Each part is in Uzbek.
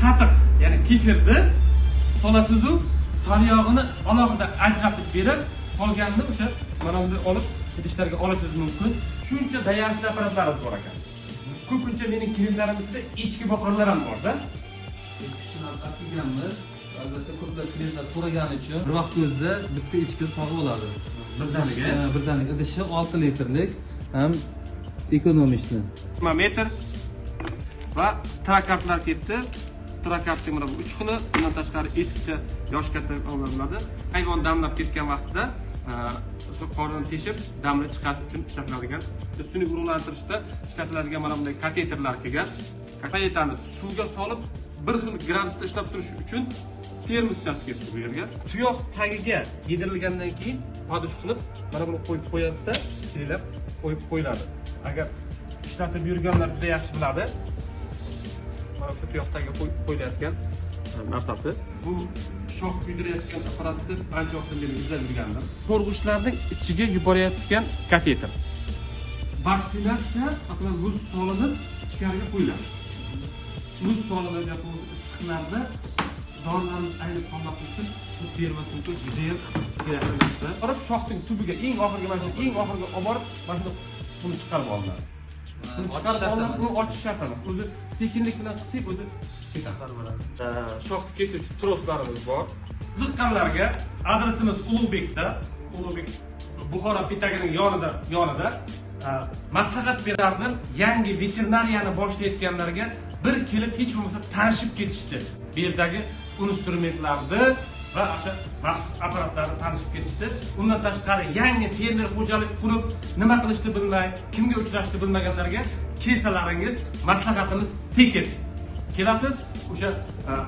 Qatiq, ya'ni kefirni solasizu, sariyog'ini alohida ajratib berib, qolganini o'sha mana bunday olib idishlarga olishingiz mumkin. Shuncha доярочный apparatlarimiz bor ekan. Ko'pincha mening klientlarim ichida echki boqarlar ham borda. Kuchini olib kelganmiz. Albatta, ko'plab klientlar so'ragani uchun bir vaqt o'zida bitta echkini sog'ib oladi. Birdaniga. Ha, birdaniga. Idishi 6 litrlik, ham экономичный. Termometr va trokartlar ketdi. Trokartning mana bu uch xili. Bundan tashqari eskicha, yoshi katta odamlarda hayvon damlab ketgan vaqtida o'sha qornini teshib, damni chiqarish uchun ishlatiladigan, sun'iy urug'lantirishda ishlatiladigan mana bunday kateterlar kelgan. Katetani suvga solib, bir xil gradusda ishlab turish uchun termoschasi ketdi bu yerga. Tuyoq tagiga yedirilgandan keyin подушка qilib mana buni qo'yib qo'yadida, kelib qo'yib qo'yiladi. Agar ishlatib yurganlar juda yaxshi biladi, mana o'sha tuyoq tagiga qo'yib qo'yilayotgan narsasi. Bu shox kuydirayotgan apparatni ancha vaqtdan beri izlab yurgandim. To'rg'uchlarning ichiga yuborayotgan kateter. Vaksinatsiya, masalan, muz solinib ichkariga qo'yiladi. Muz solinib yoki bo'lmasa issiqlarda dorilarimiz aynib qolmasligi uchun bu termosumka judayam kerakli narsa. Borib shoxning tubiga, eng oxirgi, mana shu eng oxirgi olib borib, mana shuni, buni chiqarib olinadi. Buni chiqarib olinadi, uni ochish shart emas. O'zi sekinlik bilan qilsak, o'zi ketadi. Shoxni kesuvchi troslarimiz bor. Qiziqqanlarga adresimiz Ulug'bekda, Ulug'bek Buxoro pitagining yonida. Maslahat berardim, yangi veterinariyani boshlayotganlarga bir kelib hech bo'lmasa tanishib ketishdi. Bu yerdagi instrumentlarni va o'sha maxsus apparatlarni tanishib ketishdi. Undan tashqari, yangi fermer xo'jalik qurib, nima qilishni bilmay, kimga uchrashni bilmaganlarga kelsalaringiz, maslahatimiz tekin. Kelasiz, o'sha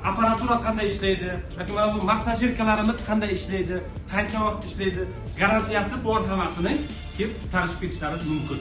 apparatura qanday ishlaydi yoki mana bu массажирка larimiz qanday ishlaydi, qancha vaqt ishlaydi, garantiyasi bor, hammasini kelib tanishib ketishlaringiz mumkin.